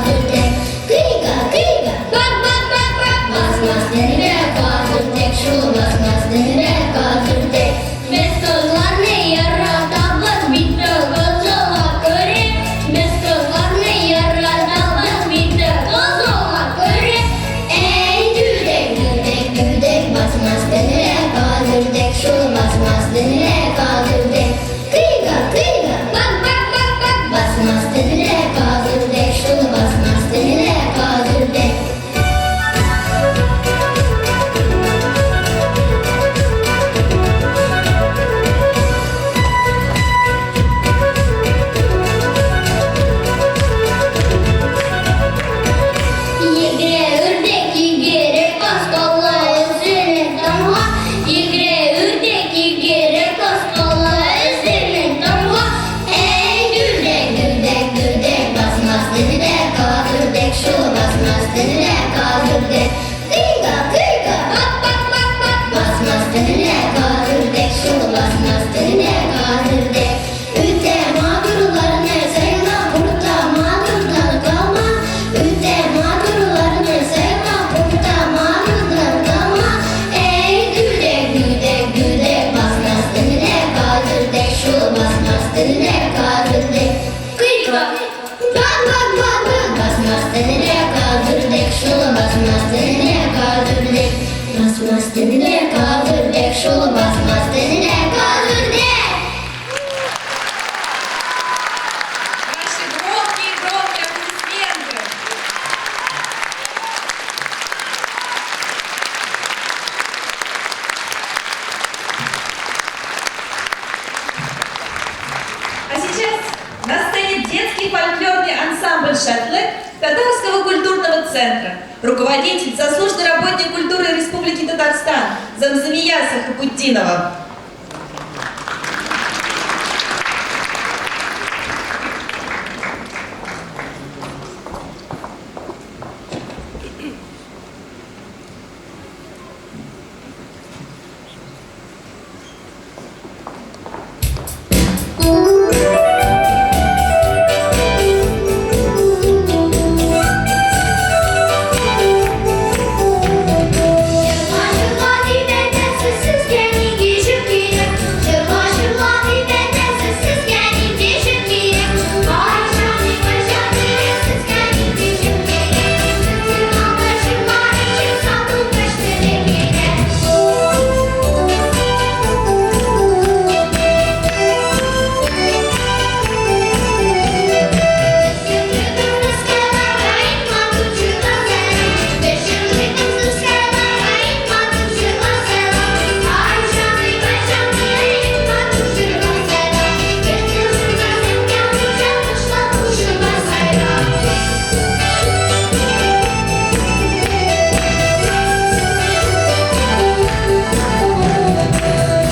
каз-үрдәк. Кыйга, кыйга, бак, бак, бак, бак, басмас телгә каз-үрдәк, шул басмас телгә каз-үрдәк. Без кызларны яратабыз, бите кызылга күрә. Без кызларны яратабыз, бите кызылга күрә. Әй, дүдәк, дүдәк, дүдәк, басмас телгә каз-үрдәк, шул басмас телгә каз-үрдәк. Кыйга, кыйга, бак, бак, бак, бак, басмас телгә каз-үрдәк, шул басмас телгә каз-үрдәк. Йөгерә үрдәк, йөгерә каз, кала өзелә тамга. Йөгерә үрдәк, йөгерә каз, кала өзелә тамга. Әй, дүрдәк, дүрдәк, дүрдәк, басмас телдә каз үрдәк, шул басмас телдә каз үрдәк. Кыйга, кыйга, бак, бак, бак, бак, басмас телдә каз үрдәк, шул басмас телдә каз үрдәк. Үтә матурларны сайла, урта матурдан калма. Үтә матурларны сайла, урта матурдан калма. Әй, дүдәк, дүдәк, дүдәк, басмас телдә каз үрдәк, шул басмас телдә каз үрдәк. Кыйга, бак, бак, бак, бак, басмас телдә каз үрдәк, шул басмас телдә каз үрдәк. Басмас телдә каз үрдәк, шул басмас телдә каз үрдәк. Наши громкие-громкие аплодисменты. А сейчас на сцене детский фольклорный ансамбль «Шатлык» Татарского культурного центра. Руководитель, заслуженный работник культуры Республики Татарстан Замзамия Сахабутдинова. Җырла, җырла дип әйтәсез, сезгә нинди җыр кирәк? Җырла, җырла дип әйтәсез, сезгә нинди җыр кирәк? Ай, җаный, ай, җаный, сезгә нинди җыр кирәк? Сез җырлады җырлар өчен сандугач теле кирәк.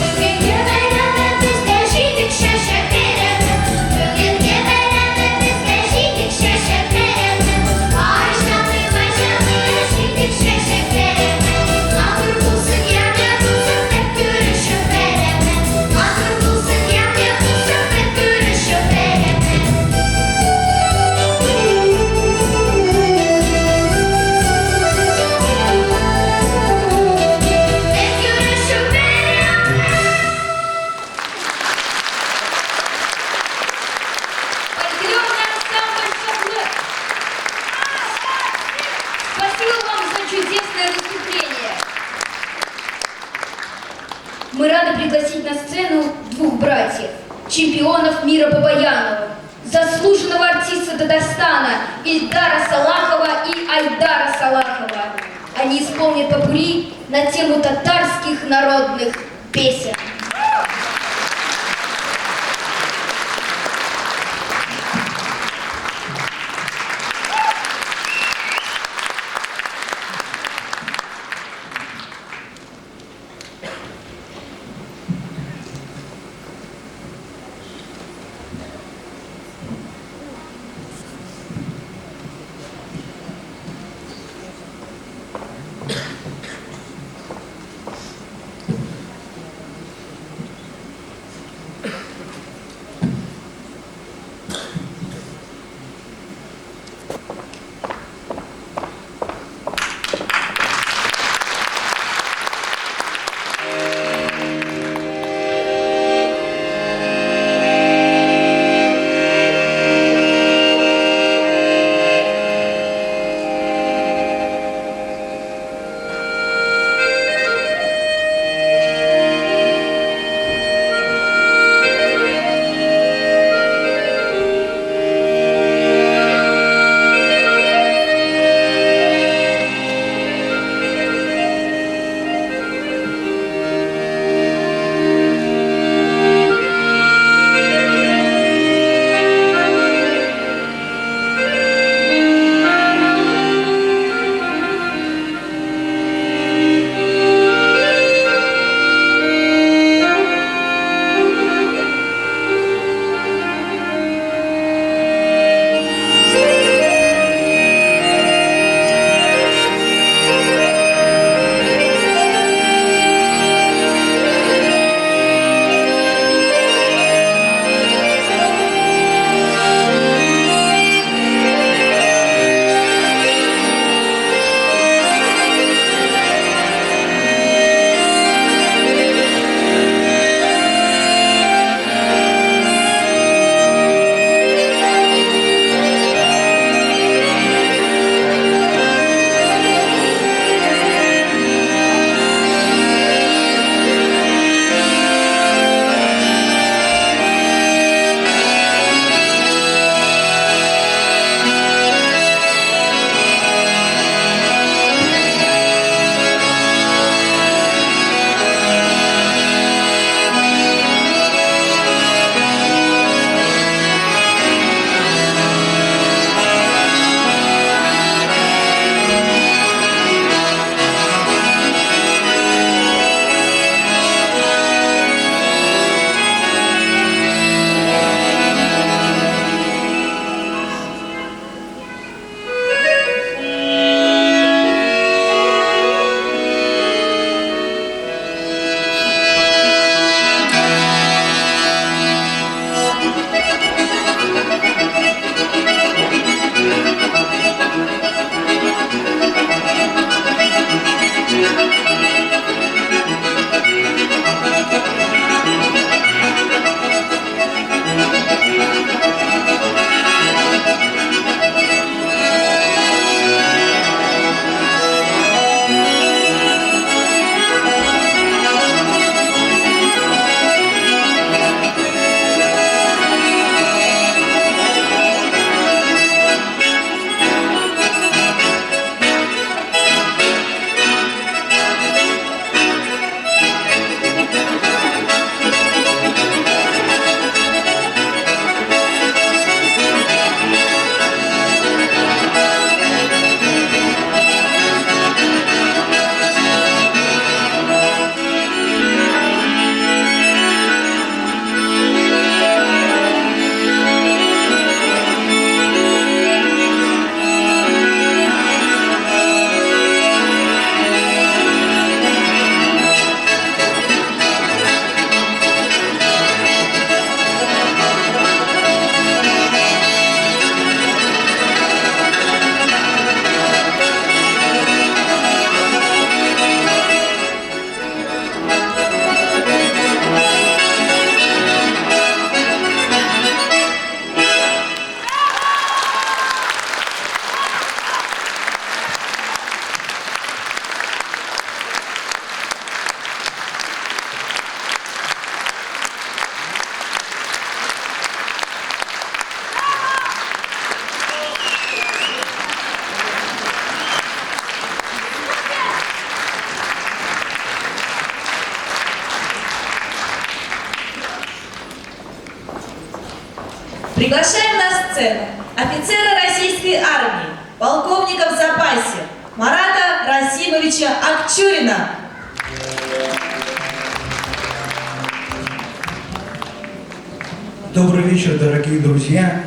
Бүгенге бәйрәмебездә җитек чәчәк бәйрәме. Бүгенге бәйрәмебездә җитек чәчәк бәйрәме. Ай, җаный, ай, җаный, җитек чәчәк бәйрәме. Матур булсын, ямьле булсын, бер күрешү бәйрәме. Матур булсын, ямьле булсын, бер күрешү бәйрәме. Бер күрешү бәйрәме. Фольклорный ансамбль «Шатлык». Спасибо вам за чудесное выступление. Мы рады пригласить на сцену двух братьев, чемпионов мира по баяну, заслуженного артиста Татарстана Ильдара Салахова и Айдара Салахова. Они исполнят попурри на тему татарских народных песен. Приглашаем на сцену офицера российской армии, полковника в запасе Марата Расимовича Акчурина. Добрый вечер, дорогие друзья.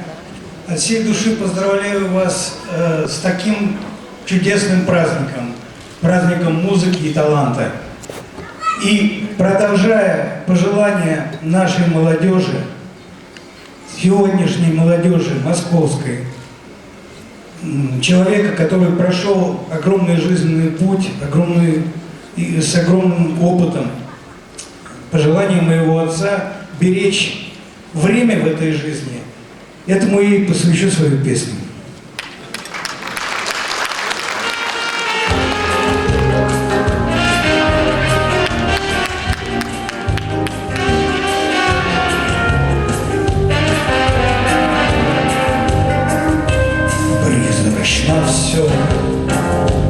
От всей души поздравляю вас с таким чудесным праздником, праздником музыки и таланта. И продолжая пожелания нашей молодежи, сегодняшней молодежи московской, человека, который прошел огромный жизненный путь, огромный, и с огромным опытом, пожелание моего отца беречь время в этой жизни, этому и посвящу свою песню. Призрачно все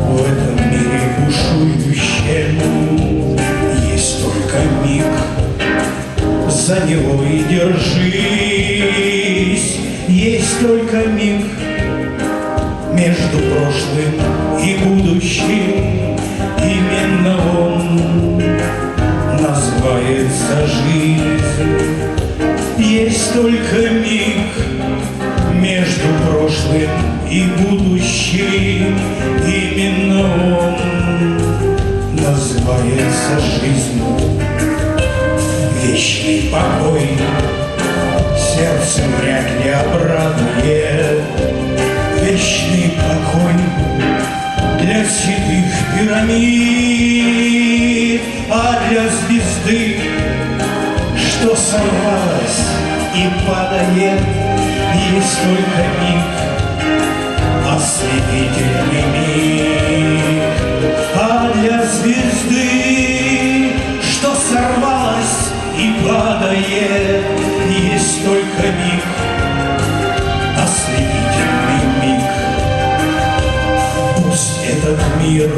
в этом мире бушующем, есть только миг, за него и держись. Есть только миг между прошлым и будущим, именно он называется жизнь. Есть только миг между прошлым и будущим, именно он называется жизнь. Вечный покой сердце вряд ли обрадует, вечный покой для седых пирамид, а для звезды, что сорвалась и падает, есть только миг, ослепительный миг. А для звезды, что сорвалась и падает, есть только миг, ослепительный миг. Пусть этот мир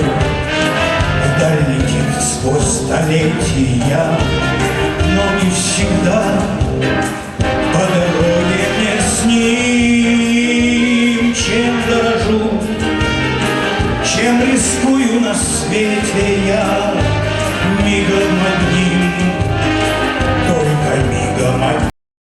вдаль летит сквозь столетия, но не всегда по дороге мне с ним. Чем дорожу, чем рискую на свете я, мигом одним.